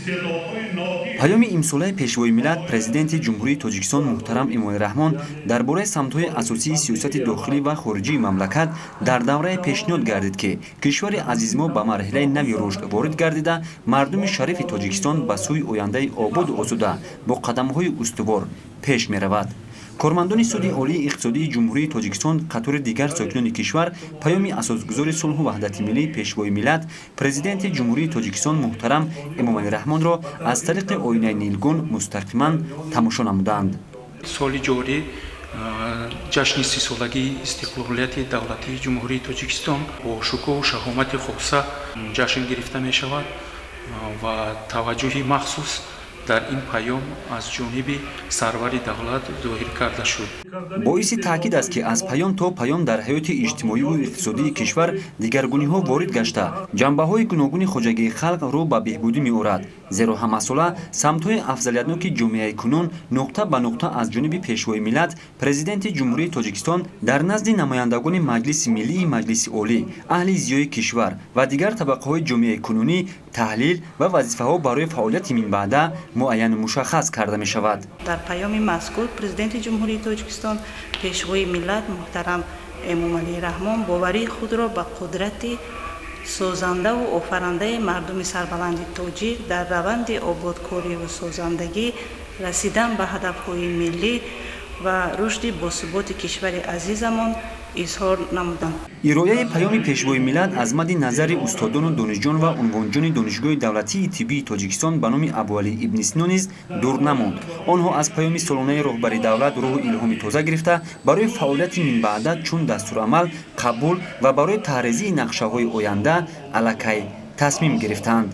Паёми имсолаи Пешвои миллат, Президенти Ҷумҳурии Тоҷикистон муҳтарам Эмомалӣ Раҳмон дар бораи самтҳои асосии сиёсати дохилӣ ва хориҷии мамлакат дар даврае пешниҳод гардид, ки кишвари азизи мо ба марҳилаи нави рушд ворид гардида, мардуми шарифи Тоҷикистон ба сӯи ояндаи ободу осуда бо қадамҳои устувор пеш меравад. Кормандони Суди Олии иқтисодии Ҷумҳурии Тоҷикистон қатори дигар сокинони кишвар паёми асосгузори сулҳу ваҳдати миллӣ, Пешвои миллат, Президенти Ҷумҳурии Тоҷикистон муҳтарам Эмомалӣ Раҳмонро аз тариқи оинаи нилгун мустақиман тамошо намуданд. Соли ҷорӣ ҷашни 30-солагии истиқлолияти давлатии Ҷумҳурии Тоҷикистон бо шукӯҳу шаҳомати хоса ҷашн гирифта мешавад ва таваҷҷӯҳи махсус дар ин паём аз ҷониби сарвари давлат зоҳир карда шуд. Боиси таъкид аст, ки аз паём то паём дар ҳаёти иҷтимоиву иқтисодии кишвар дигаргуниҳо ворид гашта, ҷанбаҳои гуногуни хоҷагии халқ рӯ ба беҳбудӣ меорад, зеро ҳамасола самтҳои афзалиятноки ҷомеаи кунун нуқта ба нуқта аз ҷониби Пешвои миллат, Президенти Ҷумҳурии Тоҷикистон дар назди намояндагони Маҷлиси Миллии Маҷлиси Олӣ, аҳли зиёи кишвар ва дигар табақаҳои ҷомеаи кунунӣ таҳлил ва вазифаҳо барои фаъолияти минбаъда муайяну мушаххас карда мешавад. Дар паёми мазкур Президенти Ҷумҳурии Тоҷикистон, Пешвои миллат муҳтарам Эмомалӣ Раҳмон боварии худро ба қудрати созандаву офарандаи мардуми сарбаланди тоҷик дар раванди ободкориву созандагӣ, расидан ба ҳадафҳои миллӣ ва рушди босуботи кишвари азизамон изҳор намуданд. Ирояи паёми Пешвои миллат аз мадди назари устодону донишҷӯён ва унвонҷӯёни Донишгоҳи давлатии тиббии Тоҷикистон ба номи Абуалӣ ибни Сино низ дур намонд. Онҳо аз паёми солонаи роҳбари давлат рӯҳу илҳоми тоза гирифта, барои фаъолияти минбаъда чун дастурамал қабул ва барои таҳрезии нақшаҳои оянда аллакай тасмим гирифтаанд.